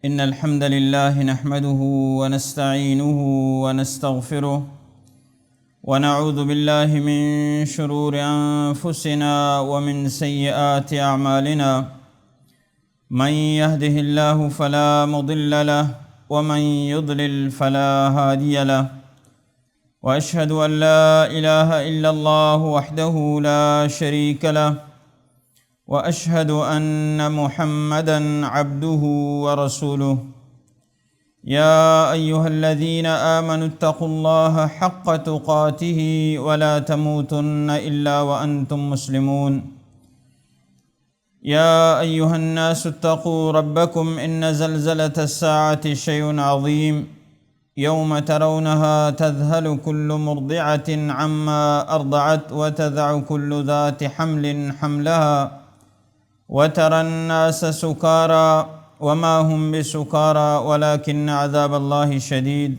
إن الحمد لله نحمده ونستعينه ونستغفره، ونعوذ بالله من شرور أنفسنا ومن سيئات أعمالنا. من يهده الله فلا مضل له، ومن يضلل فلا هادي له، وأشهد أن لا إله إلا الله وحده لا شريك له، وأشهد أن محمدا عبده ورسوله. يا أيها الذين آمنوا اتقوا الله حق تقاته ولا تموتن إلا وأنتم مسلمون. يا أيها الناس اتقوا ربكم إن زلزلة الساعة شيء عظيم، يوم ترونها تذهل كل مرضعة عما أرضعت وتضع كل ذات حمل حملها وترى الناس سكارى وما هم بسكارى ولكن عذاب الله شديد.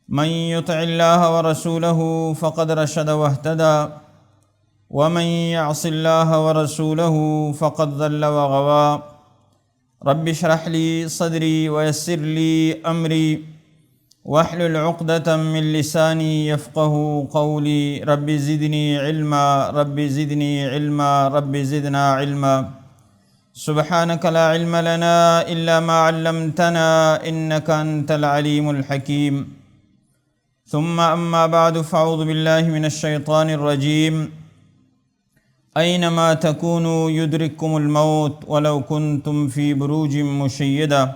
من يطع الله ورسوله فقد رشد واهتدى، ومن يعص الله ورسوله فقد ضل وغوى. رب اشرح لي صدري ويسر لي أمري واحلل عقدة من لساني يفقه قولي. رب زدني علما، رب زدني علما، رب زدنا علما. سبحانك لا علم لنا إلا ما علمتنا إنك أنت العليم الحكيم. ثم أما بعد، فأعوذ بالله من الشيطان الرجيم. أينما تكونوا يدرككم الموت ولو كنتم في بروج مشيدة.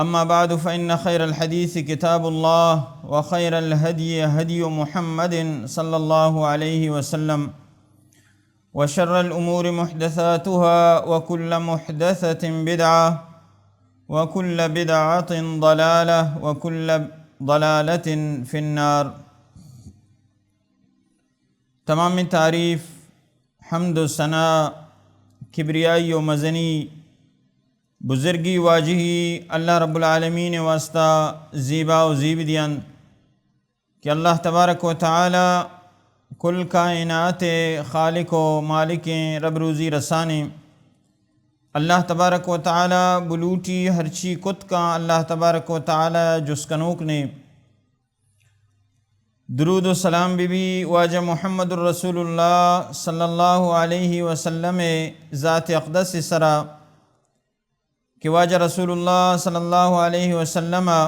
أما بعد، فإن خير الحديث كتاب الله، وخير الهدي هدي محمد صلى الله عليه وسلم، وشر الأمور محدثاتها، وكل محدثة بدعة، وكل بدعة ضلالة، وكل ضلالة في النار. تمامیں تعریف، حمد و ثنا، کبریائی و مزنی، بزرگی، واجہی اللہ رب العالمین ءِ واسطہ زیبا و زیب دیان کہ اللہ تبارک و تعالی کل کائنات ءِ خالق و مالکیں، رب روزی رسانیں۔ اللہ تبارک و تعالی بلوٹی ہرچی کت کاں، اللہ تبارک و تعالی جست کنوک نے۔ درود و سلام بہ بی واجہ محمد الرسول اللہ صلی اللہ علیہ وسلم ءِ ذات اقدس ءِ سرا کہ واجہ رسول اللہ صلی اللہ علیہ وسلم ءَ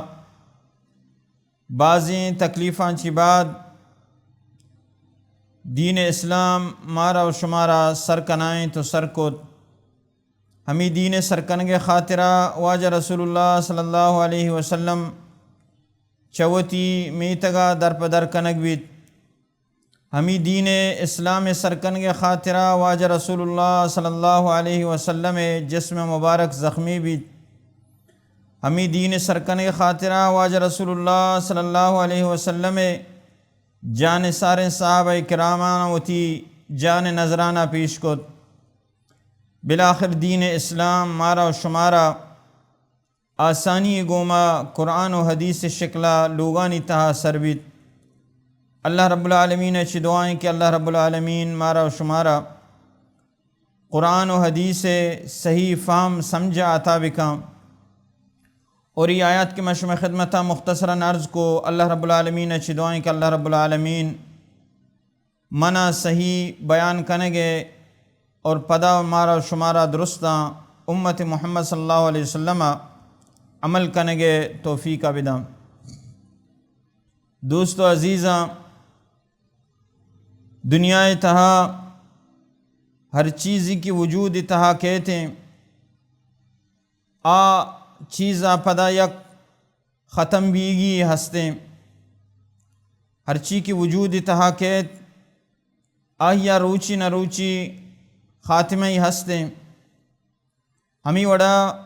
بازیں تکلیفاں چی بعد دین اسلام مارا و شمارا سر کنائیں تو سر کت۔ ہمی دین ءِ سر کنگ ءِ خاطرا واجہ رسول اللہ صلی اللہ علیہ وسلم چہ وتی میتگا در پہ در کنگ بیت۔ ہمی دین اسلام ءِ سر کنگ ءِ خاطرا واجہ رسول اللہ صلی اللہ علیہ وسلم ءِ جسم مبارک زخمی بیت۔ ہمی دین ءِ سر کنگ ءِ خاطرا واجہ رسول اللہ صلی اللہ علیہ وسلم ءِ جانثاریں صحابہ کراماں وتی جان نذرانہ پیش کت۔ بالآخر دین اسلام مارا و شمارا آسانی گوما قرآن و حدیث شکلا لوگانی تہا سر بیت۔ اللہ رب العالمین ءَ چہ دعائیں کہ اللہ رب العالمین مارا و شمارا قرآن و حدیث ءِ صحیح فہم سمجھ عطا بکاں۔ اور یہ آیات کہ میں شمع خدمتا مختصراً عرض کو، اللہ رب العالمین ءَ چہ دعائیں کہ اللہ رب العالمین منا صحیح بیان کنگ ءِ اور پدا مارا و شمارا درستاں امت محمد صلی اللہ علیہ وسلم ءَ عمل کنگ ءِ توفیق ءَ بداں۔ دوست و عزیزاں، دنیا ءِ تہا ہر چیزی کہ وجود ءِ تہا کیت ایں، آ چیز ءَ پدا یک ختم بیگی ہستیں۔ ہرچی کہ وجود ءِ تہا کیت، آئی ءَ روچی نہ روچی خاتمہ ای ہستیں۔ ہمی وڑا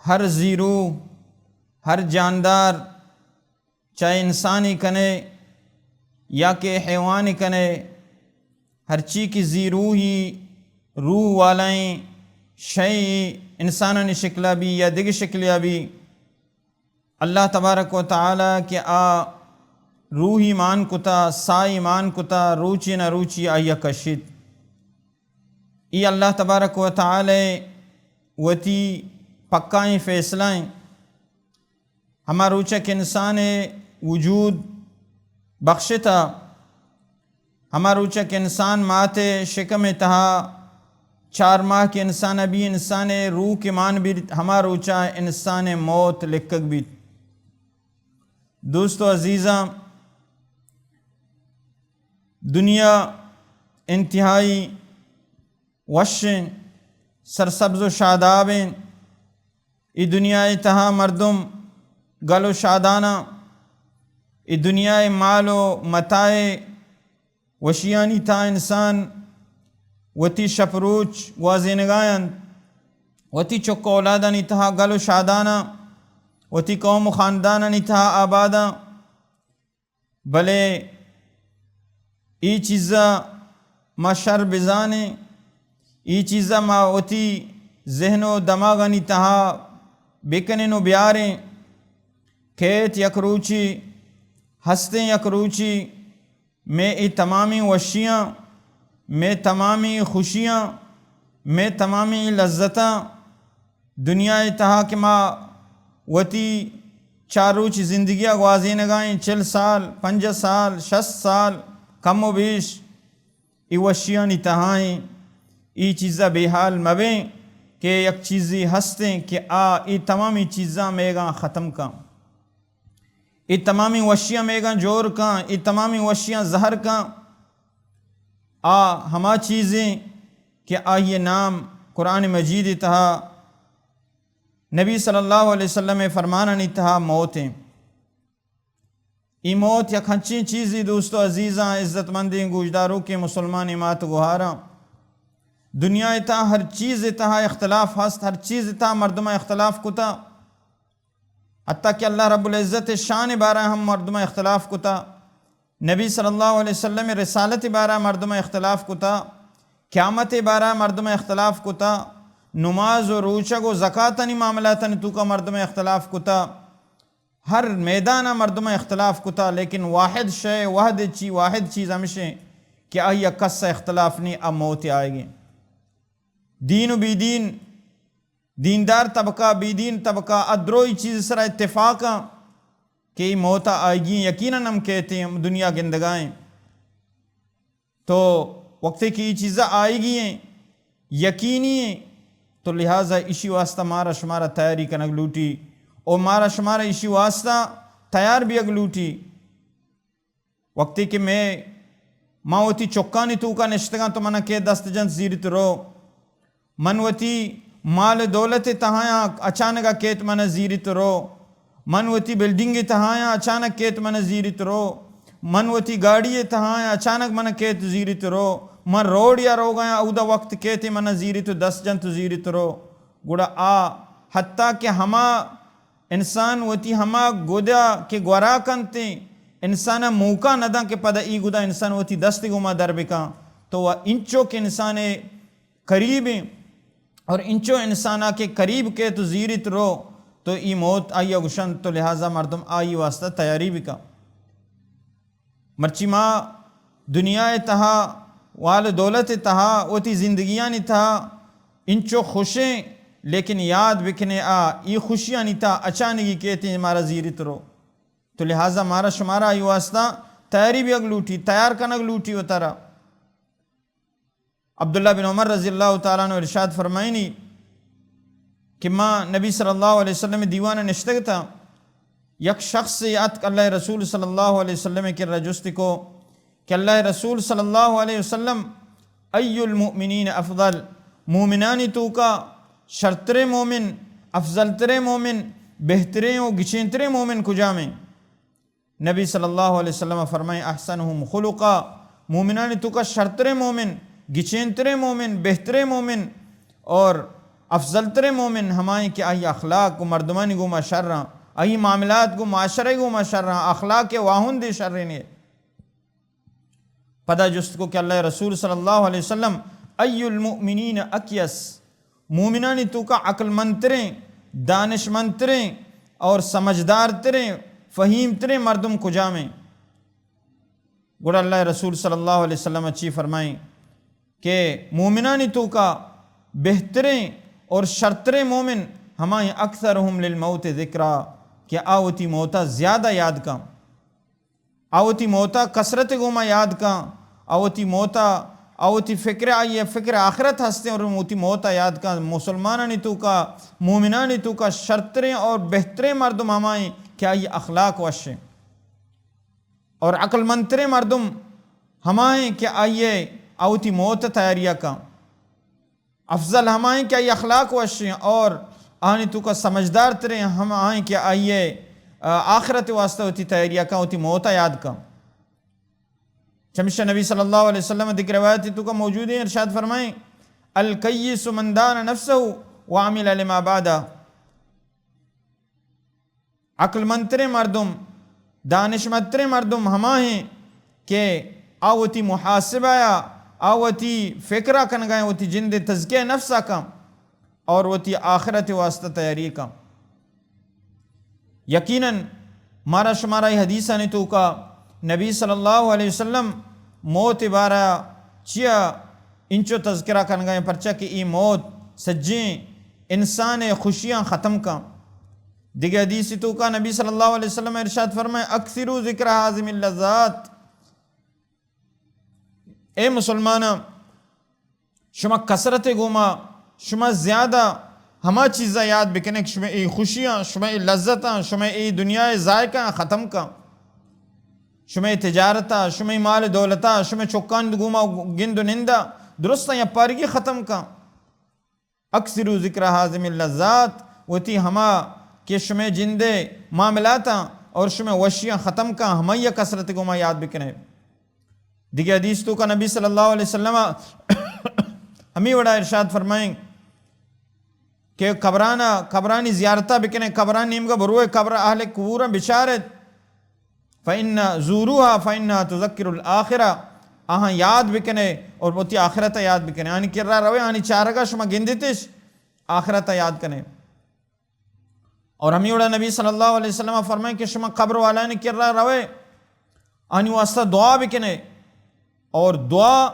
ہر زیروح، ہر جاندار، چاہے انسانی کنے یا کہ حیوانی کنے، ہرچی کہ زیروحی، روح والائیں شے، انسانانی شکلا بی یا دگہ شکلیا بی، اللہ تبارک و تعالی کہ آ روحی مان کتا، ساہی مان کتا، روچی نہ روچی آئی ءَ کشیت۔ ای اللہ تبارک و تعالی وتی پکائیں فیصلہ ایں۔ ہما روچ ءَ کہ انسان ءِ وجود بخشتہ، ہما روچ ءَ کہ انسان مات ءِ شکم ءِ تہا چار ماہ کہ انسان ءَ بی، انسان ءِ روح کہ مان بیت، ہما روچ ءَ انسان ءِ موت لکگ بیت۔ دوست و عزیزاں، دنیا انتہائی وشیں، سرسبز و شادابیں۔ اے دنیا ءِ تہا مردم گل و شاداناں۔ اے دنیا ءِ مال و متاع ءِ وشیانی تہا انسان وتی شپ روچ گوازینگا انت، وتی چک و اولادانی تہا گل و شاداناں، وتی قوم و خاندانانی تہا آباداں۔ بلے اے چیزا ما شر بزانیں، اے چیزا ما وتی ذہن و دماغانی تہا بکنیں و بیاریں۔ کیت یک روچی، ہستیں یک روچی، مئے اے تمامیں وشیاں، مئے تمامیں خوشیاں، مئے تمامیں لذتاں، دنیا ءِ تہا کہ ما وتی چار روچی زندگی ءَ گوازینگا ایں، چل سال، پنجاہ سال، شست سال، کم و بیش، اے وشیانی تہا ایں۔ اے چیزا بے حال مبیں کہ یک چیزے ہستیں کہ آ اے تمامیں چیزاں مئیگاں ختم کن، اے تمامیں وشیاں مئیگاں جور کن، اے تمامیں وشیاں زہر کن۔ آ ہما چیزیں کہ آئی ءِ نام قرآن مجید ءِ تہا، نبی صلی اللہ علیہ وسلم ءِ فرمانانی تہا موت ایں۔ اے موت یک ہنچیں چیزے، دوست و عزیزاں، عزت مندیں گوشداروکیں مسلمانیں مات و گہاراں، دنیا ءِ تہا ہر چیز ءِ تہا اختلاف ہست، ہر چیز ءِ تہا مردماں اختلاف کتا۔ حتیٰ کہ اللہ رب العزت ءِ شان ءِ بارہ ءَ ہم مردماں اختلاف کتا، نبی صلی اللہ علیہ وسلم ءِ رسالت ءِ بارہ ءَ مردماں اختلاف کتا، قیامت ءِ بارہ ءَ مردماں اختلاف کتا، نماز و روچگ و زکاتانی معاملاتانی توکا مردماں اختلاف کتا۔ ہر میدان ءَ مردماں اختلاف کتا، لیکن واحد شے، وحد چی، واحد چیز ہمشیں کہ آئی ءَ کس ءَ اختلاف نی، آ موت آئیگیں۔ دین و بی دین، دیندار طبقہ، بے دین طبقہ، ادروئی چیز سرا اتفاق اں کہ اے موت ءَ آئیگی ایں، یقیناً ہم کیت ایں، دنیا گندگا ایں۔ تو وقتے کہ اے چیزا آئیگی ایں، یقینی ایں، تو لہذا اشی واسطہ مارا شمارا تیاری کنگ لوٹی، او مارا شمارا اشی واسطہ تیار بیگ لوٹی۔ وقتی کہ مئے، ما وتی چکانی توکا نشتگاں تو منا کیت دست جنت زیرت رو، من وتی مال دولت تہایاں اچانک کیت منا زیرت رو، من وتی بلڈنگ تہایاں اچانک کیت منا زیرت رو، من وتی گاڑی تہایاں اچانک منا کیت زیرت رو، من روڈ یا روگایاں اودا وقت کیت منا زیرت، دست جنت زیرت رو۔ گڑا آ حتیٰ کہ ہما انسان وتی ہما گدا کہ گورا کنت، انسان ءَ موقع نہ داں کہ پدا ای گدا انسان وتی دست گوما در بکاں۔ تو و انچو کہ انسان قریب ایں اور انچو انسان ءَ کہ قریب کیت و زیرت رو، تو ای موت آئی ءَ گشنت، تو لہذا مردم آئی واسطہ تیاری بکاں۔ مرچی ما دنیا ءِ تہا، وال دولت ءِ تہا، وتی زندگیانی تہا انچو خوشیں، لیکن یاد بکنے آ، ای خوشیانی تہا اچانگی کیت ایں مارا زیرت رو۔ تو لہذا مارا شمارا آئی واسطہ تیاری بیگ لوٹی، تیار کنگ لوٹی وتارا۔ عبداللہ بن عمر رضی اللہ تعالیٰ عنہ ارشاد فرمائنی کہ ما نبی صلی اللہ علیہ وسلم دیوان نشتگ تا، یک شخص اتک اللہ رسول صلی اللہ علیہ وسلم کرا جست کو کہ اللہ رسول صلی اللہ علیہ وسلم، ای المؤمنین افضل، مومنانی توکا شرتریں مومن، افضل تریں مومن، بہتریں و گچینتریں مومن کجامیں؟ نبی صلی اللہ علیہ وسلم فرمائیں، احسنهم خلقا، مومنانی توکا شرتریں مومن، گچینتریں مومن، بہتریں مومن اور افضل تریں مومن ہمائیں کہ آئی اخلاق گوں مردمانی گوما شراں، آئی معاملات گوں معاشرہ گوما شراں، اخلاق واہند شریں۔ پدا جست کو کہ اللہ رسول صلی اللہ علیہ وسلم، ای المؤمنین اکیس، مومنانی توکا عقل مندتریں، دانشمندتریں اور سمجھدارتریں، فہیمتریں مردم کجامیں؟ گڑا اللہ رسول صلی اللہ علیہ وسلم چی فرمائیں کہ مومنانی توکا بہتریں، اور شرتریں مومن ہمائیں اکثرهم للموت ذکرا کہ آ وتی موتا زیادہ یاد کن، آ وتی موتا کثرت گوما یاد کن، آ وتی موتا، آ وتی فکر، آئی فکر آخرت ہستیں اور وتی موتا یاد کن۔ مسلمانانی توکا، مومنانی توکا شرتریں اور بہتریں مردم ہمائیں کہ آئی اخلاق وشیں، اور عقل مندتریں مردم ہمائیں کہ آئی آ وتی موت تیاریا کن۔ افضل ہمائیں کہ آئی اخلاق وشیں اور آنی توکا سمجھدار تریں ہمائیں کہ آئی آ، آخرت واسطہ وتی تیاریا کن، وتی موتا یاد کن۔ چمشہ نبی صلی اللہ علیہ وسلم دگہ روایت توکا موجود ہیں، ارشاد فرمائیں، الکیس من دان نفسه وعمل لما بعده۔ عقل مندتریں مردم، دانشمندتریں مردم ہما ہیں کہ آ وتی محاسبہ یا آ وتی فکرا کنگا ہیں، وتی جند تزکیہ نفسا کن اور وتی آخرت واسطہ تیاری کن۔ یقیناً مارا شمارا ای حدیثانی توکا نبی صلی اللہ علیہ وسلم موت بارا چیا انچو تذکرہ کنگا ہیں، پرچا کہ ای موت سجیں انسان خوشیاں ختم کن۔ دگہ حدیث توکا نبی صلی اللہ علیہ وسلم ارشاد فرمائے، اکثروا ذکر هاذم اللذات۔ اے مسلماناں، شما کثرت گوما، شما زیادہ ہما چیزا یاد بکنے کہ شما ای خوشیاں، شما ای لذتاں، شما ای دنیا ذائقہ ختم کن۔ شما ای تجارتا، شما ای مال دولتا، شما چکان گوما گند و نندا، درستاں یا پارگی ختم کن۔ اکثروا ذکر هاذم اللذات، وتی ہما کہ شمئے جندئے معاملاتاں اور شمئے وشیاں ختم کن، ہمائیا کثرت گوما یاد بکنئے۔ دگہ حدیث توکا نبی صلی اللہ علیہ وسلم ہمی وڑا ارشاد فرمائیں کہ قبرانا، قبرانی زیارتا بکنئے، قبرانی نیمگا بروئے، قبر اہل قبوراں بچارت۔ فإن زوروها فإنها تذكر الآخرة، آہاں یاد بکنے اور وتی آخرت یاد بکنے۔ آنی کرا روے، آنی چارگا شما گندتش، آخرت یاد کنے۔ اور ہمی وڑا نبی صلی اللہ علیہ وسلم فرمائیں کہ شما قبر والانی کرا روے، آنی واسطہ دعا بکنے۔ اور دعا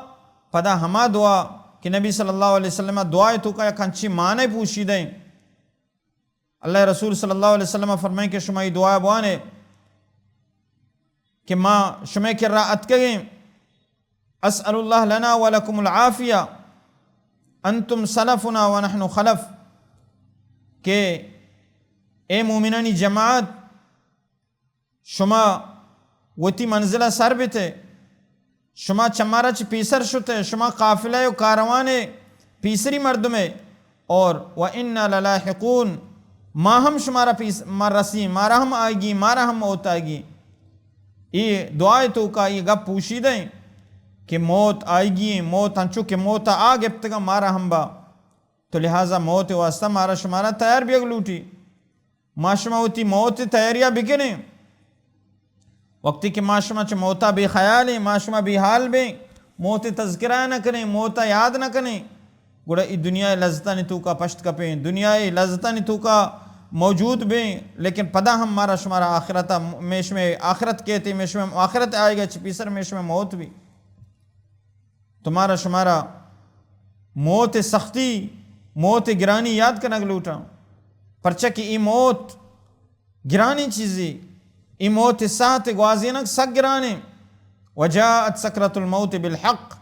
پدا ہما دعا کہ نبی صلی اللہ علیہ وسلم دعا توکا یک انچی معنی پوشیدہ ہیں۔ اللہ رسول صلی اللہ علیہ وسلم فرمائیں کہ شما ای دعا بوانے کہ ما شمئے کرا اتکگیں، اسأل اللہ لنا ولکم العافیہ، انتم سلفنا ونحن خلف، کہ اے مومنانی جماعت، شما وتی منزل ء سر بتے، شما چہ مارا چہ پیسر شتے، شما قافلہ و کاروان ء پیسری مردمے، اور و انا للاحقون، ما ہم شمارا پیس، ما رسیں، مارا ہم آئیگی، مارا ہم موت آئیگی۔ اے دعا ء توکا اے گپ پوشیدہ ہیں کہ موت آئیگی ہیں، موت انچو کہ موت آ گپتگا مارا ہم با۔ تو لہذا موت واسطہ مارا شمارا تیار بیگ لوٹی۔ ما شما وتی موت تیاریا بکنیں۔ وقتی کہ ما شما چہ موتا بے خیالیں، ما شما بے حال بیں، موت تذکرہ نہ کنیں، موتا یاد نہ کنیں، گڑا ای دنیا لذتانی توکا پشت کپیں، دنیا لذتانی توکا موجود بیں، لیکن پدا ہم مارا شمارا آخرتا، میں شمے آخرت کہتے، میں شمے آخرت آئیگا چہ پیسر میں شمے موت بھی۔ تو مارا شمارا موت سختی، موت گرانی یاد کنگ لوٹاں، پرچہ کہ ای موت گرانیں چیزے، ای موت ساعت گوازینگ سک گرانیں۔ وجاءت سکرۃ الموت بالحق،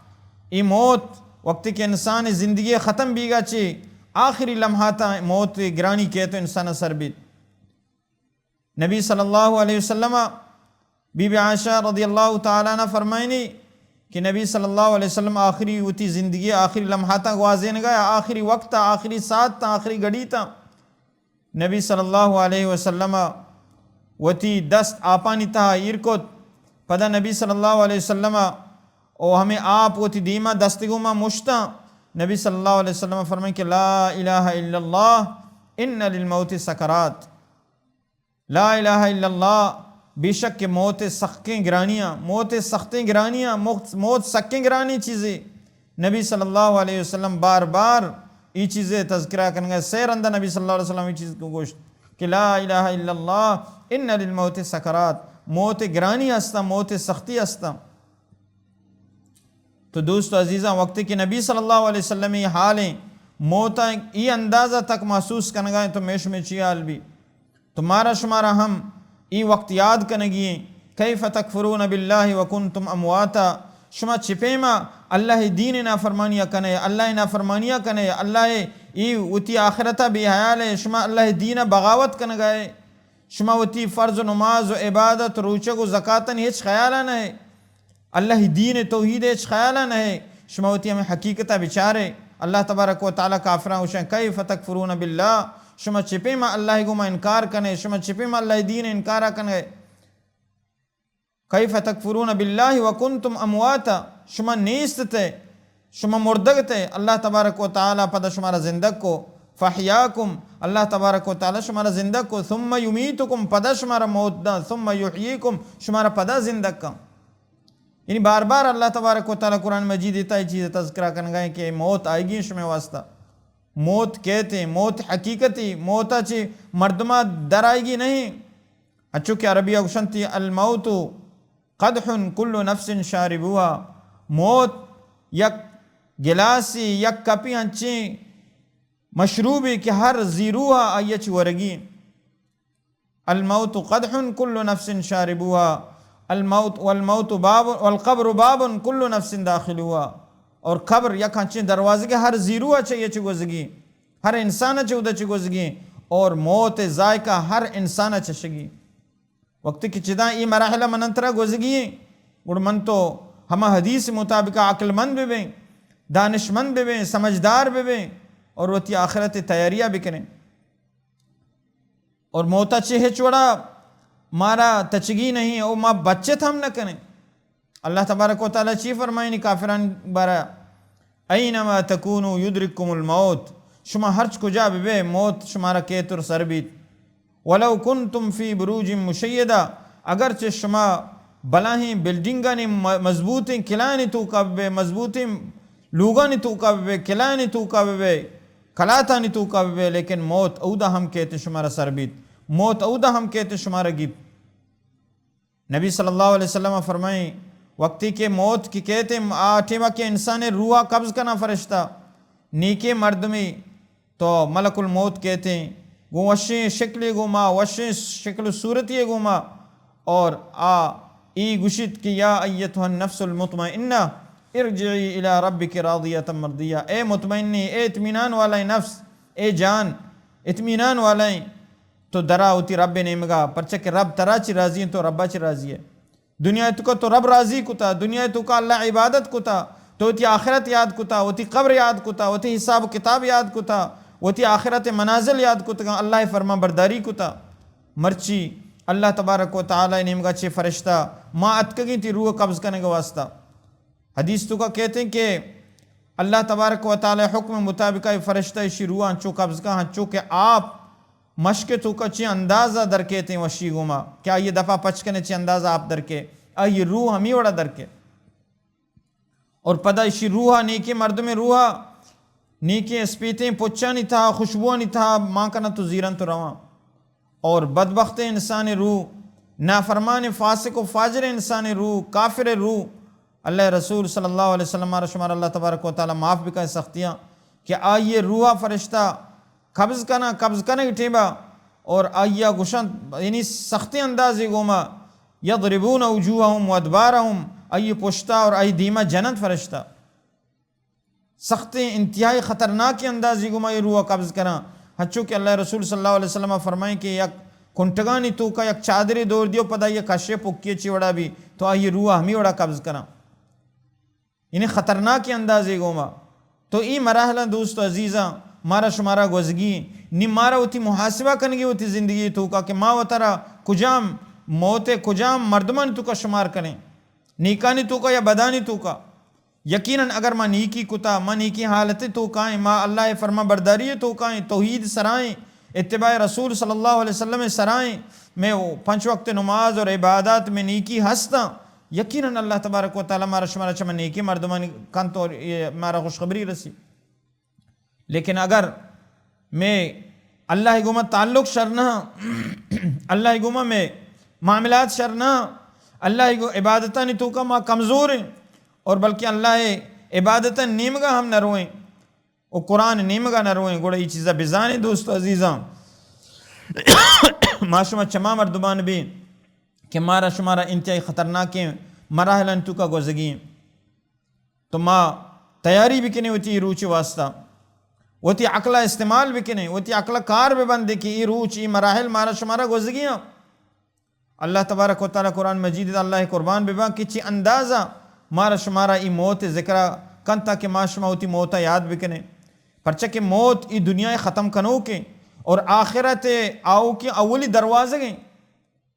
ای موت وقتی کہ انسان زندگی ختم بیگا چے، آخری لمحاتاں موت گرانی کہتو انسان سر بیت۔ نبی صلی اللہ علیہ وسلم، بی بی عائشہ رضی اللہ تعالی عنہ فرمائنی کہ نبی صلی اللہ علیہ وسلم آخری وتی زندگی آخری لمحاتاں گوازینگا، آخری وقت، آخری ساعت، آخری گھڑی تا نبی صلی اللہ علیہ وسلم وتی دست آپانی تہا ایر کت۔ پدا نبی صلی اللہ علیہ وسلم او ہمیں آپ وتی دیما دستگوما مشتاں۔ نبی صلی اللہ علیہ وسلم فرمائیں کہ لا الہ الا اللہ، ان للموت سکرات۔ لا الہ الا اللہ، بے شک کہ موت سخکیں گرانیاں، موت سختیں گرانیاں، موت، موت سکیں گرانی چیزے۔ نبی صلی اللہ علیہ وسلم بار بار ای چیزے تذکرہ کنگا، سے رندہ نبی صلی اللہ علیہ وسلم ای چیز کو گوشت کہ لا الہ الا اللہ، ان للموت سکرات، موت گرانی ہستاں، موت سختی ہستاں۔ تو دوست و عزیزاں، وقتی کہ نبی صلی اللہ علیہ وسلم ای حالیں، موت ءَ ای اندازہ تک محسوس کنگا ایں تو مئے شمئے چی حال بی؟ تو مارا شمارا ہم ای وقت یاد کنگی ایں، کیف تکفرون باللہ وکنتم امواتا، شما چہ پیما اللہ ءِ دین ءِ نافرمانیا کنے، اللہ ءِ نافرمانیا کنے، اللہ ءِ ای وتی آخرتا بے حیال ئے، شما اللہ ءِ دین ءَ بغاوت کنگا ئے، شما وتی فرض و نماز و عبادت، روچگ و زکاتانی ہچ خیالا نہ ئے۔ اللہ ءِ دین ءِ توحید ءِ ہچ خیالا نہ ئے، شما وتی ہمے حقیقتا بچارے۔ اللہ تبارک و تعالی کافراں گوشاں، کیف تکفرون باللہ، شما چہ پیما اللہ ءِ گوما انکار کنے، شما چہ پیما اللہ ءِ دین ءِ انکارا کنے؟ کیف تکفرون باللہ وکنتم امواتا، شما نیست تے، شما مردگ تے، اللہ تبارک و تعالی پدا شمارا زندگ کو، فاحیاکم، اللہ تبارک و تعالی شمارا زندگ کو، ثم یمیتکم، پدا شمارا موت داں، ثم یحییکم، شمارا پدا زندگ کاں۔ یعنی بار بار اللہ تبارک و تعالی قرآن مجید ءِ تہا اے چیز ءِ تذکرہ کنگا ایں کہ موت آئیگی شمئے واسطہ۔ موت کیت ایں، موت حقیقت ایں، موت ءَ چہ مردما در آئیگی نہیں۔ انچو کہ عربی ءَ گوشنتی، الموت قدح کل نفس شاربوها، موت یک گلاسی، یک کپی انچیں مشروبے کہ ہر زی روح آئی ءَ چہ ورگی۔ الموت قدح کل نفس شاربوها، الموت، والموت باب، والقبر باب کل نفس داخلوها۔ اور قبر یک انچیں دروازگے، ہر زی روح چہ اے چہ گوزگی، ہر انسان چہ اودا چہ گوزگی، اور موت ذائقہ ہر انسان چشگی۔ وقتی کہ چداں اے مراحل من ترا گوزگی ایں، گڑ من تو ہما حدیث مطابق عقل مند ببیں، دانشمند ببیں، سمجھدار ببیں اور وتی آخرت تیاریاں بکنیں۔ اور موت ءَ چہ ہچ وڑا مارا تچگی نہیں، او ما بچت ہم نہ کنیں۔ اللہ تبارک و تعالی چی فرمائنی کافران بارا؟ اینما تکونوا یدرککم الموت، شما ہرچ کجا ببے، موت شمارا کیت اور سر بیت۔ ولو کنتم فی بروج مشیدہ، اگرچہ شما بلاہیں بلڈنگانی م-، مضبوطیں کلانی توکا ببے، مضبوطیں لوگانی توکا ببے، کلانی توکا ببے، کلاتانی توکا ببے، لیکن موت اودا ہم کیت شمارا سر بیت، موت اودا ہم کیت شمارا گیپت۔ نبی صلی اللہ علیہ وسلم فرمائیں، وقتی کہ موت کی کیت، آ ٹیما کہ انسان روح قبض کنا فرشتہ، نیکیں مردمی تو ملک الموت کیت، گوں وشیں شکلے گوما، وشیں شکل و صورتی گوما، اور آ ای گوشیت کہ یا ایتها النفس المطمئنہ ارجعی الی ربک راضیة مرضیہ، اے مطمئنی، اے اطمینان والائیں نفس، اے جان، اطمینان والائیں، تو درا وتی رب نیمگا، پرچہ کہ رب ترا چی راضی ایں، تو ربا چی راضی ئے۔ دنیا توکا تو رب راضی کتا، دنیا توکا اللہ عبادت کتا، تو وتی آخرت یاد کتا، وتی قبر یاد کتا، وتی حساب و کتاب یاد کتا، وتی آخرت منازل یاد کتگاں، اللہ فرمان برداری کتا۔ مرچی اللہ تبارک و تعالی نیمگا چہ فرشتہ ما اتکگیں تی روح قبض کنگ واسطہ۔ حدیث توکا کیت ایں کہ اللہ تبارک و تعالی حکم مطابق اے فرشتہ اشی روح انچو قبض کا، انچو کہ آپ مشک توکا چی اندازہ درکیت ایں وشی گوما، کہ آئی دپا پچ کنے چی اندازہ آپ درکے، آئی روح ہمی وڑا درکے۔ اور پدا اشی روح، نیکیں مردمیں روح، نیکیں اسپیتیں پچانی تہا، خوشبوانی تہا مان کنا تو زیرن تو رواں۔ اور بدبخت انسان روح، نافرمان فاسق و فاجر انسان روح، کافر روح، اللہ رسول صلی اللہ علیہ وسلم مارا شمارا اللہ تبارک و تعالی معاف بکن سختیاں، کہ آئی روح فرشتہ قبض کنا، قبض کنگ ٹیما اور آئی گوشنت، یعنی سختیں اندازے گوما، یضربون وجوہہم وادبارہم، آئی پشتا اور آئی دیما جننت فرشتہ۔ سختیں انتہائی خطرناکیں اندازے گوما اے روح قبض کناں۔ ہنچو کہ اللہ رسول صلی اللہ علیہ وسلم فرمائیں کہ یک کنٹگانی توکا یک چادرے دور دیو، پدا یک کشے پکی چی وڑا بی، تو آئی روح ہمی وڑا قبض کناں۔ یعنی خطرناکیں اندازے گوما۔ تو اے مراحلاں دوست و عزیزاں مارا شمارا گوزگی، نی مارا وتی محاسبہ کنگی وتی زندگی توکا کہ ما وترا کجام موت، کجام مردمانی توکا شمار کنیں، نیکانی توکا یا بدانی توکا۔ یقیناً اگر ما نیکی کتا، ما نیکی حالت توکا ایں، ما اللہ فرما برداری توکا ایں، توحید سرائیں، اتباع رسول صلی اللہ علیہ وسلم سرائیں، میں پنچ وقت نماز اور عبادات میں نیکی ہستاں، یقیناً اللہ تبارک و تعالی مارا شمارا چمن نیکی مردمانی کنت اور مارا خوشخبری رسی۔ لیکن اگر میں اللہ گوما تعلق شر نہ، اللہ گوما میں معاملات شر نہ، اللہ گو عبادتانی توکا ما کمزور ایں اور بلکہ اللہ عبادتاں نیمگا ہم نہ روئیں، و قرآن نیمگا نہ روئیں، گڑا اے چیزا بزانیں دوست و عزیزاں، ما شما چما مردمان بیں کہ مارا شمارا انتہائی خطرناکیں مراحلانی توکا گوزگی ایں۔ تو ما تیاری بکنیں وتی روچ واسطہ، وتی عقل ء استعمال بکنیں، وتی عقل ء کار ببندیں کہ اے روچ، اے مراحل مارا شمارا گوزگی آں۔ اللہ تبارک و تعالی قرآن مجید ء، اللہ قربان بباں کہ چی اندازہ مارا شمارا اے موت ء ذکر کنتا کہ ما شما وتی موت ء یاد بکنیں، پرچہ کہ موت اے دنیا ء ختم کنوکیں اور آخرت ء آؤکیں اولی دروازگیں۔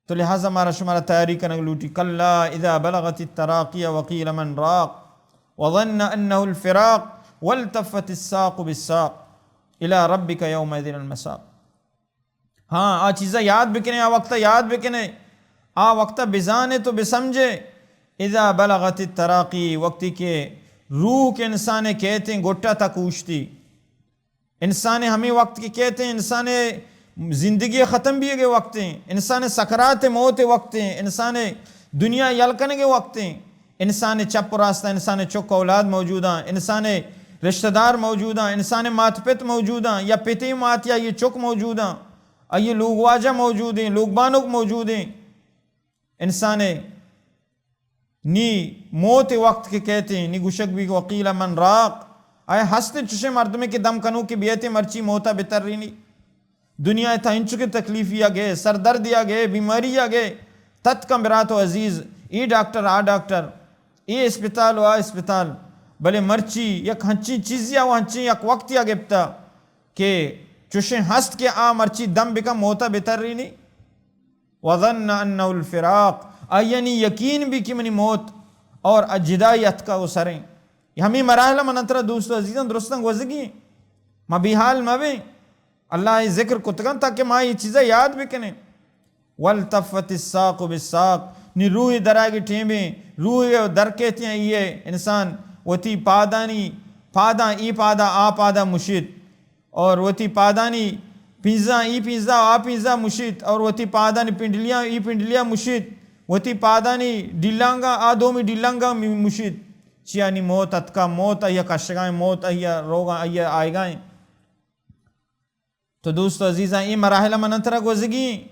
تو لہذا مارا شمارا تیاری کنگ لوٹی۔ کلا اذا بلغت التراقی وقیل من راق وظن انه الفراق والتفت الساق بالساق الی ربک یومئذ المساق۔ ہاں، آ چیزا یاد بکنے، آ وقتا یاد بکنے، آ وقتا بزانے تو بسمجھے۔ اذا بلغت التراقی، وقتی کہ روح کہ انسان کیتیں گٹا تک اوشتی، انسان ہمے وقت کہ کیتیں، انسان زندگی ختم بیگے وقتیں، انسان سکرات موت وقتیں، انسان دنیا یل کنگے وقتیں، انسان چپ و راستہ، انسان چک اولاد موجوداں، انسان رشتہ دار موجوداں، انسان مات پت موجوداں، یا پتے مات یا یہ چک موجوداں، آئی لوگ واجہ موجودیں، لوگ بانک موجودیں، انسان نی موت وقت کہ کیتیں، نی گوشگ بی وقیل من راق۔ اے ہستیں چشیں مردمے کہ دم کنوکے بیتیں مرچی موتا بترینی۔ دنیا تا انچکیں تکلیفی آ گئے، سردردی آ گئے، بیماری آ گئے، تتکاں برات و عزیز، اے ڈاکٹر، آ ڈاکٹر، اے اسپتال و آ اسپتال، بلے مرچی یک ہنچیں چیزی آ و ہنچیں یک وقتی آ گپتا کہ چشیں ہست کہ آ مرچی دم بکن موتا بترینی۔ وظن انه الفراق، آئیانی یقین بی کہ منی موت اور جدائی اتکا و سریں۔ ہمیں مراحل من ترا دوست و عزیزاں درستاں گوزگی، ما بیحال مبیں۔ اللہ ء ذکر کتگاں تاکہ ما یہ چیزا یاد بکنیں۔ والتفت الساق بالساق، نی روح درائگی ٹیمیں، روح در کہتیاں یہ انسان وتی پادانی، پاداں، ای پادا آ پادا مشیت۔ اور وتی پادانی پنزا، ای پنزا، آ پنزا مشیت، اور وتی پادانی پنڈلیاں، ای پنڈلیاں مشیت، وتی پادانی ڈیلانگا، آ دومی ڈیلانگا می-، مشیت۔ چیانی موت اتکا، موت آئیا کشگائیں، موت آئیا روگا، آئیا آئیگائیں۔ تو دوست و عزیزاں، اے مراحل من ترا گوزگی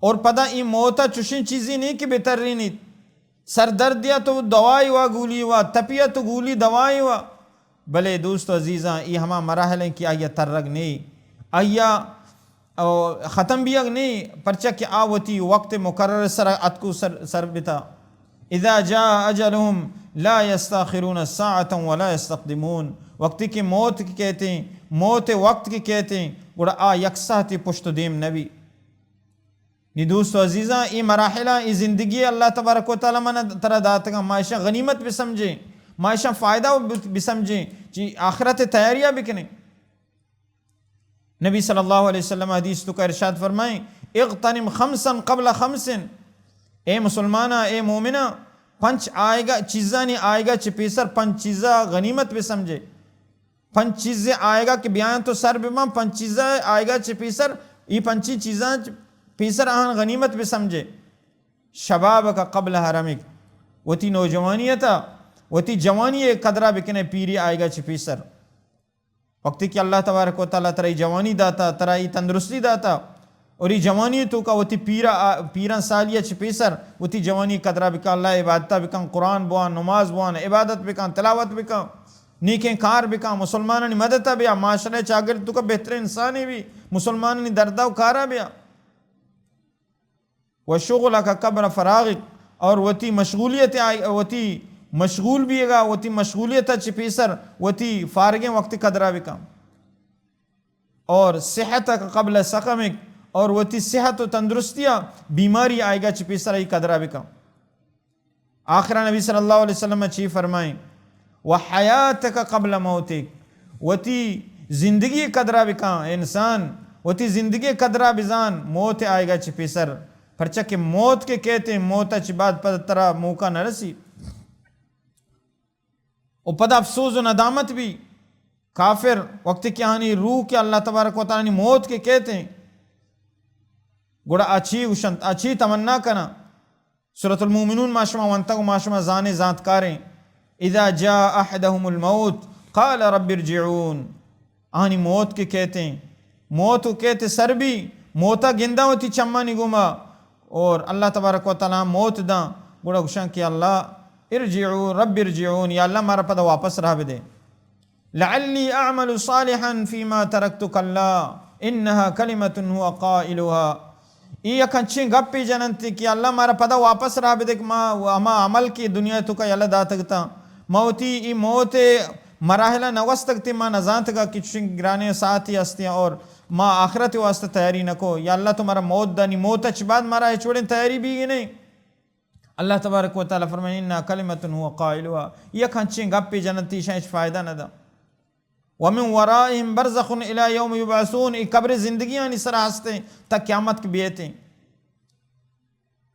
اور پدا اے موت چشیں چیزی نہیں کہ بترینیت۔ سردردیا تو دوائی وا گولی وا، تپیا تو گولی دوائی وا۔ بلے دوست و عزیزاں، اے ہما مراحل ہیں کہ آئیا ترگ نہیں، آئیا او ختم بیگ نہیں، پرچہ کہ آ وتی وقت مقرر سر اتکو سر، سر بتا۔ اذا جاء اجلهم لا يستاخرون ساعة ولا يستقدمون۔ وقتی کہ موت کہ کہتے ہیں، موت وقت کہ کہتے ہیں، گڑا آ یک ساعتی پشت و دیم نبی۔ نی دوست و عزیزاں، اے مراحلاں، اے زندگی اللہ تبارک و تعالی من ترا داتگاں، ما ایشاں غنیمت بسمجھیں، ما ایشاں فائدہ بسمجھیں، چی آخرت تیاریاں بکنیں۔ نبی صلی اللہ علیہ وسلم حدیث تو کا ارشاد فرمائیں، اغتنم خمسا قبل خمس۔ اے مسلماناں، اے مومناں، پنچ آئیگا، چیزانی آئیگا چہ پیسر پنچ چیزا غنیمت بسمجھے۔ پنچ چیزے آئیگا کہ بیاں تو سر بباں، پنچ چیزا آئیگا چہ پیسر، ای پنچی چیزاں چہ پیسر آہان غنیمت بسمجھے۔ شبابک قبل ہرمک، وتی نوجوانی تا، وتی جوانی قدرہ بکنے پیری آئیگا چہ پیسر۔ وقتی کہ اللہ تبارک و تعالی ترا ای جوانی داتا، ترا ای تندرستی داتا، اور ای جوانی تو کا وتی پیرا، پیران سالیا چہ پیسر وتی جوانی قدرہ بکن، اللہ عبادتا بکن، قرآن بوان، نماز بوان، عبادت بکن، تلاوت بکن، نیکیں کار بکن، مسلمانانی مدد بیا، معاشرہ چاگرد تو کا بہترین انسانی بی، مسلمانانی دردا و کارا بیا۔ و شغلک قبل فراغک، اور وتی مشغولیت آئی، وتی مشغول بیگا، وتی مشغولیت چہ پیسر وتی فارغیں وقت قدرہ بکن۔ اور صحتک قبل سقمک، اور وتی صحت و تندرستیا بیماری آئیگا چہ پیسر ای قدرہ بکن۔ آخرا نبی صلی اللہ علیہ وسلم چی فرمائیں؟ و حیاتک قبل موتک، وتی زندگی قدرہ بکن انسان، وتی زندگی قدرہ بزان موت آئیگا چہ پیسر، پرچہ کہ موت کہ کہتے ہیں، موت چہ بعد پد ترا موقع نہ رسی۔ و پدا افسوس و ندامت بی۔ کافر وقتی کہ آنی روح کہ اللہ تبارک و تعالی موت کہ کہتے ہیں، گڑا آ چی گوشنت، آ چی تمنا کنا؟ سورۃ المؤمنون ما شما ونتگ و ما شما زانیں، زانتکاریں۔ اذا جاء احدهم الموت قال رب ارجعون۔ آنی موت کہ کہتیں، موت و کہتے سر بی، موتا گنداں وتی چمانی گوما، اور اللہ تبارک و تعالی موت داں، گڑا گوشاں کہ اللہ، ارجعوا رب ارجعون، یا اللہ مارا پدا واپس راہ بدے۔ لعلی اعمل صالحا فیما ترکت کلا انها کلمة هو قائلها۔ ای یک انچیں گپے جننت کہ اللہ مارا پدا واپس راہ بدے کہ ما ہما عمل کہ دنیا توکا یلہ داتگ تاں، ما وتی ای موت مراحلہ نہ گوستگ تیں، ما نزانتگ کہ چشیں گرانیں ساعتے ہستیں اور ما آخرت واسطہ تیاری نہ کو۔ یا اللہ تو مارا موت دانی، موت چ بعد مارا ہچ وڑیں تیاری بیگی نہیں۔ اللہ تبارک و تعالی فرمائے، انها کلمة هو قائلها، یک انچیں گپے جننت ایشاں ہچ فائدہ نہ دا۔ ومن ورائهم برزخ الی یوم یبعثون، ای قبر زندگیانی سرا ہستیں تا قیامت کہ بیتیں۔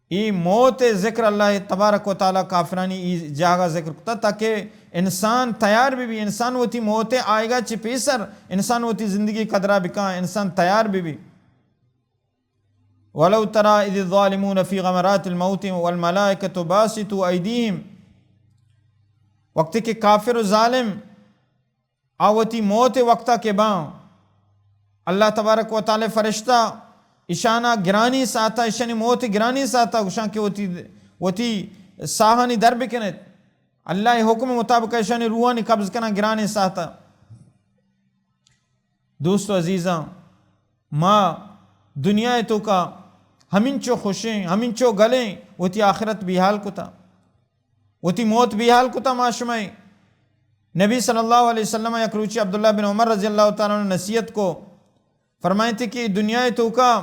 ای موت ذکر اللہ تبارک و تعالی کافرانی ای جاگہ ذکر کتا تاکہ انسان تیار بی بی، انسان وتی موت آئیگا چہ پیسر انسان وتی زندگی قدرہ بکاں، انسان تیار بی بی۔ ولو تری اذ الظالمون فی غمرات الموت والملائکة باسطو ایدیہم، وقتی کہ کافر و ظالم آ وتی موت وقتا کہ باں، اللہ تبارک و تعالی فرشتہ اشانا گرانی ساعتا، اشانی موت گرانی ساعتا گوشاں کہ وتی، وتی ساہانی در بکنیت۔ اللہ حکم مطابق اشانی روحانی قبض کناں گرانی ساعتا۔ دوست و عزیزاں، ما دنیا توکا ہمینچو خوشیں، ہمینچو گلیں، وتی آخرت بیحال کتا، وتی موت بیحال کتا ما شمئے۔ نبی صلی اللہ علیہ وسلم یک روچی عبداللہ بن عمر رضی اللہ تعالی عنہ نصیحت کو، فرمائیتی کہ دنیا توکا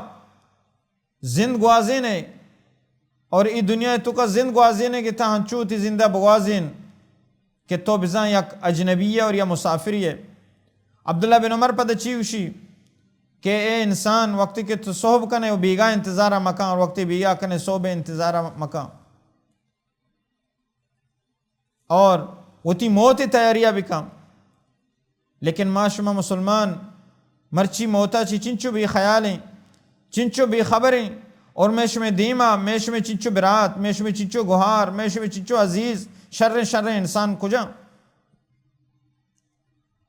زند گوازینے، اور ای دنیا توکا زند گوازینے کہ تا ہنچو تی زندہ بگوازین کہ تو بزاں یک اجنبی ہے اور یا مسافری ہے۔ عبداللہ بن عمر پد چی گوشی کہ اے انسان، وقتی کہ تو صحب کنے و بیگاہ انتظارہ مکان، اور وقتی بیگاہ کنے صحب انتظارہ مکان۔ اور وتی موت تیاریا بکن۔ لیکن ما شما مسلمان مرچی موتا چی چنچو بے خیالیں، چنچو بے خبریں، اور میں شمے دیما، میں شمے چنچو برات، میں شمے چنچو گہار، میں شمے چنچو عزیز، شریں شریں انسان کجا؟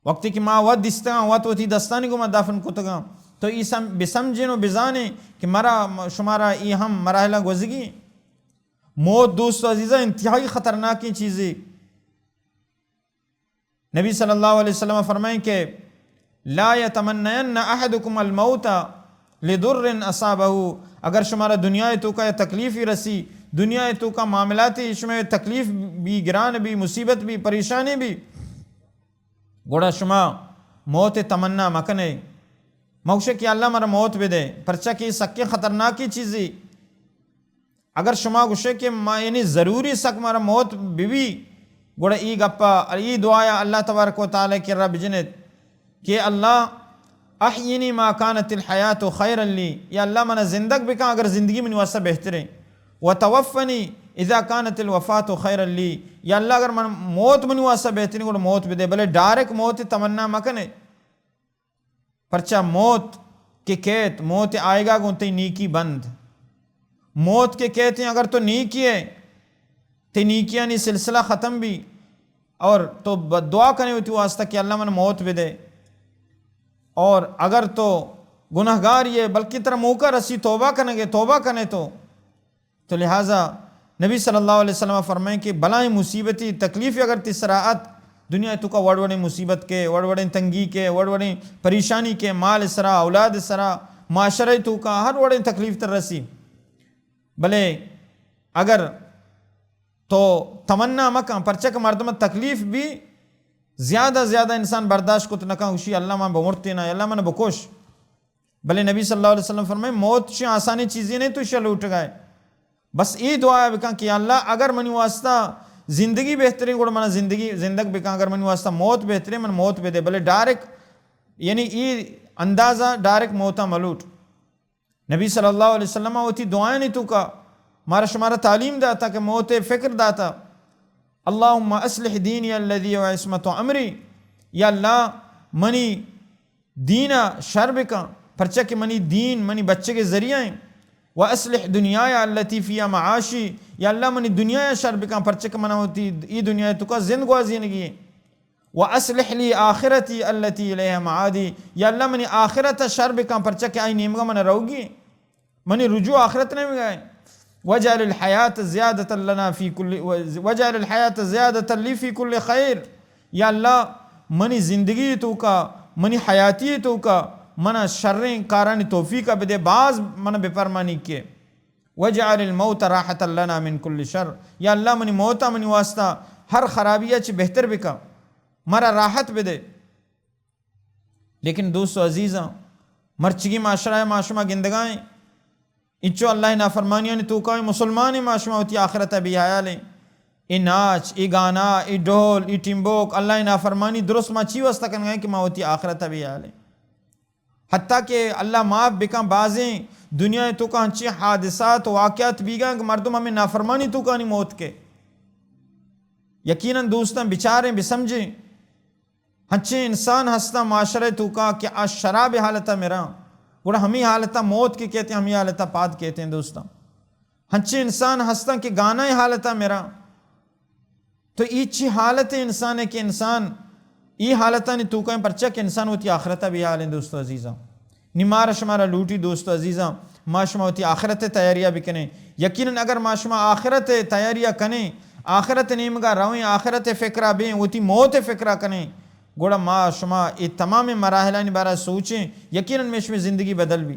وقتی کہ ما وت دیستگاں، وت وتی دستانی گوما دفن کتگاں، تو ای سم-، بسمجھیں و بزانیں کہ مرا، شمارا ای ہم مراحلہ گوزگی۔ موت دوست و عزیزاں انتہائی خطرناکیں چیزے۔ نبی صلی اللہ علیہ وسلم فرمائیں کہ لا یتمنین احدکم الموت لضر اصابہ، اگر شمارا دنیا توکا تکلیفی رسی، دنیا توکا معاملاتی شمے تکلیف بی، گران بی، مصیبت بی، پریشانی بی، گڑا شما موت تمنا مکنے۔ مگوشے کہ اللہ مارا موت بدے، پرچا کہ سکیں خطرناکیں چیزے۔ اگر شما گوشے کہ ما یعنی ضروری سک مارا موت ببی، گڑا ای گپا، ای دعایا اللہ تبارک و تعالی کرا بجنت کہ اللہ احینی ما کانت الحیات خیرا لی، یا اللہ منا زندگ بکن اگر زندگی منی واسطہ بہتریں، و توفنی اذا کانت الوفات خیرا لی، یا اللہ اگر من موت منی واسطہ بہتریں گڑا موت بدے، بلے ڈائریکٹ موت تمنا مکنے۔ پرچا موت کہ کیت، موت آئیگا گوں تئی نیکی بند۔ موت کہ کیت اگر تو نیکی ہے، تئی نیکیانی سلسلہ ختم بی اور تو بد دعا کنے وتی واسطہ کہ اللہ من موت بدے۔ اور اگر تو گناہگار یہ بلکہ ترا موقع رسی توبہ کنگے، توبہ کنے تو تو لہذا نبی صلی اللہ علیہ وسلم فرمائیں کہ بلائیں مصیبتی تکلیف اگر تئی سرا ات، دنیا توکا وڑ وڑیں مصیبت کے، وڑ وڑیں تنگی کے، وڑ وڑیں پریشانی کے، مال سرا، اولاد سرا، معاشرہ توکا ہر وڑیں تکلیف تر رسی۔ بلے اگر تو تمنا مکن، پرچہ کہ مردم تکلیف بی زیادہ زیادہ انسان برداشت کت نکن، گوشی اللہ من بمرتینا، اللہ من بکش۔ بلے نبی صلی اللہ علیہ وسلم فرمائے، موت چی آسانی چیزی نہیں تو شیا لوٹگا ہے۔ بس ای دعا بکن کہ یا اللہ اگر منی واسطہ زندگی بہترین گڑا من زندگی زندگ بکن، اگر منی واسطہ موت بہترین من موت بدے، بلے ڈائریکٹ یعنی ای اندازہ ڈائریکٹ موتا ملوٹ۔ نبی صلی اللہ علیہ وسلم وتی دعائیں توکا مارا شمارا تعلیم داتا کہ موت فکر داتا۔ اللهم اصلح دینی الذی هو عصمت امری، یا اللہ منی دینا شر بکن، پرچہ کہ منی دین منی بچگے ذریعہ ہیں۔ و اصلح دنیای التی فیها معاشی، یا اللہ منی دنیا شر بکن، پرچہ کہ منا وتی ای دنیا توکا زند گوازینگی ہے۔ واصلح لی آخرتی التی الیها معادی، یا اللہ منی آخرت شر بکن، پرچا کہ آئی نیمگا من روگی، منی رجوع آخرت نیمگا ہے۔ واجعل الحیات زیادۃ لنا فی کل، واجعل الحیات زیادۃ لی فی کل خیر، یا اللہ منی زندگی توکا، منی حیاتی توکا منا شریں کارانی توفیق بدے، باز من بپرمانی کے۔ واجعل الموت راحۃ لنا من کل شر، یا اللہ منی موتا منی واسطہ ہر خرابی چی بہتر بکا، مرا راحت بدے۔ لیکن دوست و عزیزاں، مرچگی معاشرہ ما شما گندگائیں، انچو اللہ نافرمانیانی توکائیں مسلمان ما شما وتی آخرت بے حیالیں۔ اے ناچ، اے گانا، اے ڈھول، اے ٹیمبوک، اللہ نافرمانی درست ما چی واسطہ کنگائیں کہ ما وتی آخرت بے حیالیں۔ حتیٰ کہ اللہ معاف بکن، بازیں دنیا توکا ہنچیں حادثات و واقعات بیگاں کہ مردم ہمیں نافرمانی توکانی موت کے۔ یقیناً دوستاں بچاریں، بسمجھیں، ہنچیں انسان ہستاں معاشرہ توکا کہ آ شراب حالتا مراں، گڑا ہمیں حالتا موت کے کہتے ہیں، ہمیں حالتا پاد کہتے ہیں دوستاں۔ ہنچیں انسان ہستاں کہ گانا حالتا مراں۔ تو ای چی حالت انسان ہے کہ انسان ای حالتانی توکا ہیں، پرچا کہ انسان وتی آخرتا بے حیالیں دوست و عزیزاں۔ نی مارا شمارا لوٹی دوست و عزیزاں، ما شما وتی آخرت تیاریا بکنیں۔ یقیناً اگر ما شما آخرت تیاریا کنیں، آخرت نیمگا رویں، آخرت فکرا بیں، وتی موت فکرا کنیں، گڑا ما شما اے تمام مراحلانی بارا سوچیں، یقیناً میں شمیں زندگی بدل بی۔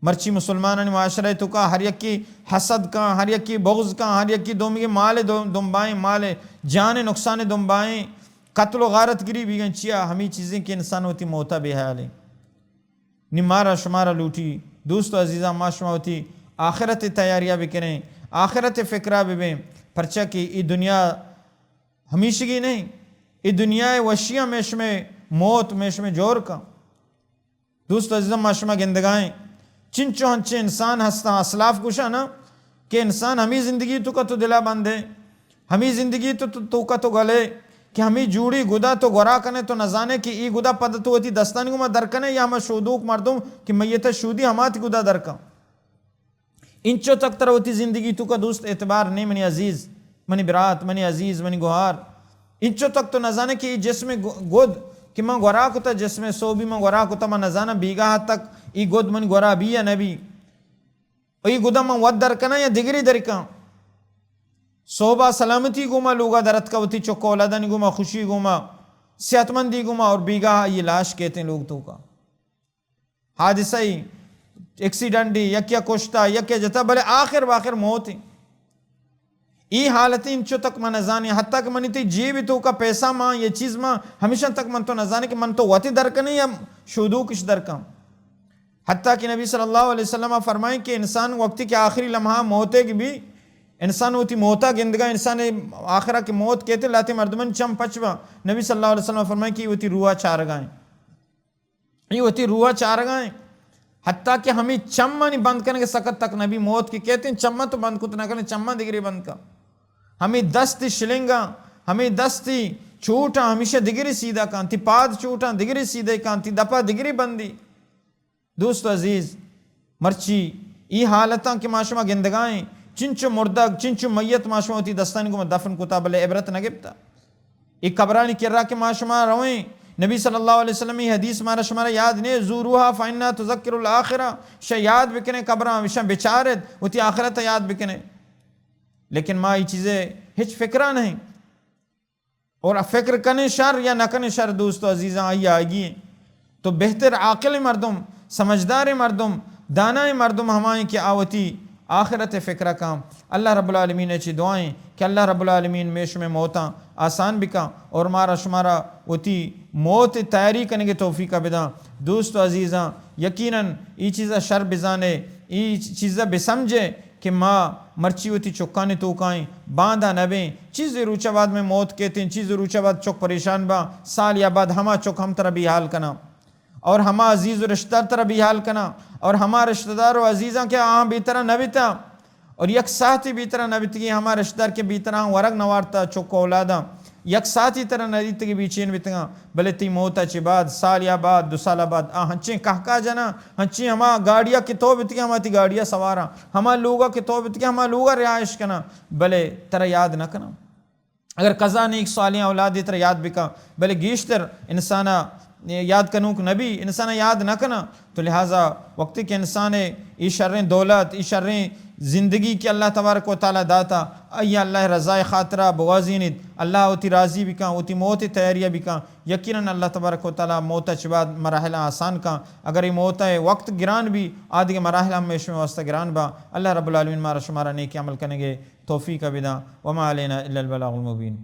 مرچی مسلمانانی معاشرہ توکا ہر یکی حسد کن، ہر یکی بغض کن، ہر یکی دومی مال دو-، دنبائیں، مال جان نقصان دنبائیں، قتل و غارت گری بیگن۔ چیا؟ ہمیں چیزیں کہ انسان وتی موتا بے حیالیں۔ نی مارا شمارا لوٹی دوست و عزیزاں، ما شما وتی آخرت تیاریا بکنیں، آخرت فکرا ببیں، پرچا کہ ای دنیا ہمیشگی نہیں، ای دنیا وشیاں میں شمیں موت میں شمیں جور کن۔ دوست عزیزاں، ما شما گندگائیں، چنچو ہنچیں انسان ہستاں، اسلاف گوشاں نا کہ انسان ہمیں زندگی توکا تو دلا بندے، ہمیں زندگی تو، تو، توکا تو گلے، کہ ہمیں جوڑی گدا تو گورا کنے، تو نزانے کہ ای گدا پد تو وتی دستانی گوما در کنے یا ہما شودوک مردم کہ میت شودی ہما تی گدا در کن۔ انچو تک ترا وتی زندگی توکا دوست اعتبار نہیں، منی عزیز، منی برات، منی عزیز، منی گوہار۔ انچو تک تو نزانے کہ ای جسم گ-، گد کہ من گورا کتا، جسم سوبی من گورا کتا، من نزانا بیگاہ تک ای گد من گورا بی یا نبی۔ ای گدا من ود در کناں یا دگری در کن۔ سوبا سلامتی گوما لوگا درتکا، وتی چک اولادانی گوما، خوشی گوما، صحت مندی گوما، اور بیگاہ ای لاش کہتے ہیں لوگ توکا۔ حادثہ ای، ایکسیڈنٹ ای، یکیا کشتا، یکیا جتا، بلے آخر باخر موت ای۔ ای حالت انچو تک من نزانی، حتیٰ کہ منی تی جیب توکا پیسہ مان، یہ چیز مان، ہمیشہ تک من تو نزانی کہ من تو وتی در کنی یا شودوکش در کن۔ حتیٰ کہ نبی صلی اللہ علیہ وسلم فرمائیں کہ انسان وقتی کہ آخری لمحہ موت کے بی، انسان وتی موتا گندگا، انسان آخرہ کہ موت کہتے لاتے مردمن چم پچ با۔ نبی صلی اللہ علیہ وسلم فرمائیں کہ وتی روحا چارگائیں۔ ای وتی روح چارگا ہیں۔ حتیٰ کہ ہمیں چمانی بند کنگ سکت تک نبی، موت کہ کہتے ہیں چماں تو بند کت نہ کنے، چماں دگری بند کن۔ ہمیں دستی شلنگا، ہمیں دستی چوٹاں ہمیشہ دگری سیدھا کن، تی پاد چوٹاں دگری سیدھے کن، تی دپا دگری بندی۔ دوست عزیز، مرچی ای حالتاں کہ ما شما گندگائیں، چنچو مردگ، چنچو میت ما شما وتی دستانی گوما دفن کتا، بلے عبرت نہ گپتا۔ ای قبرانی کرا کہ ما شما رویں، نبی صلی اللہ علیہ وسلم ای حدیث مارا شمارا یاد نے، زوروها فإنها تذکر الآخرة، شہ یاد بکنے قبراں، وشاں بچارت، وتی آخرت یاد بکنے۔ لیکن ما ای چیزے ہچ فکرا نہیں۔ اور فکر کنے شر یا نہ کنے شر، دوست و عزیزاں، آئی آگی ہیں۔ تو بہتر عاقل مردم، سمجھدار مردم، دانا مردم ہمائیں کہ آ وتی آخرت فکر کاں۔ اللہ رب العالمین چی دعائیں کہ اللہ رب العالمین میں شمیں موتاں آسان بکاں اور مارا شمارا وتی موت تیاری کنگے توفیق بداں۔ دوست و عزیزاں، یقیناً ای چیزا شر بزانے، ای چیزا بسمجھے کہ ما مرچی وتی چکانی توکائیں، باندا نہ بیں، چیزے روچ بعد میں موت کہتیں، چیزے روچ بعد چک پریشان باں، سال یا بعد ہما چک ہم ترا بیحال کناں اور ہما عزیز و رشتہ دار ترا بیحال کناں اور ہما رشتہ دار و عزیزاں کہ آہاں بے ترا نہ بیتاں اور یک ساعتی بے ترا نہ بیتگی، ہما رشتہ دار کہ بے ترا ورگ نہ وارتا، چک اولاداں یک ساعتی ترا نہ دیتگی، بے چین بیتگاں، بلے تی موتا چہ بعد، سال یا بعد، دو سالا بعد، آ ہنچیں کہکا جناں، ہنچیں ہما گاڑیا کہ تو بیتگی، ہما تی گاڑیا سواراں، ہما لوگا کہ تو بیتگی، ہما لوگا رہائش کناں، بلے ترا یاد نہ کناں۔ اگر قضا نیک صالحیں اولادے ترا یاد بکن، بلے گیشتر انسانا یاد کنوک نبی، انسانا یاد نہ کناں۔ تو لہذا وقتی کہ انسان ء اے شریں دولت، اے شریں زندگی کہ اللہ تبارک و تعالی داتا، آئی اللہ رضا خاطرا بگوازینیت، اللہ وتی راضی بکن، وتی موت تیاری بکن، یقیناً اللہ تبارک و تعالی موت چہ بعد مراحل آسان کن۔ اگر اے موت وقت گران بی، آدگہ مراحل ہم شمے واسطہ گران با۔ اللہ رب العالمین مارا شمارا نیک عمل کنگے توفیق بداں۔ وما علینا الا البلاغ المبین۔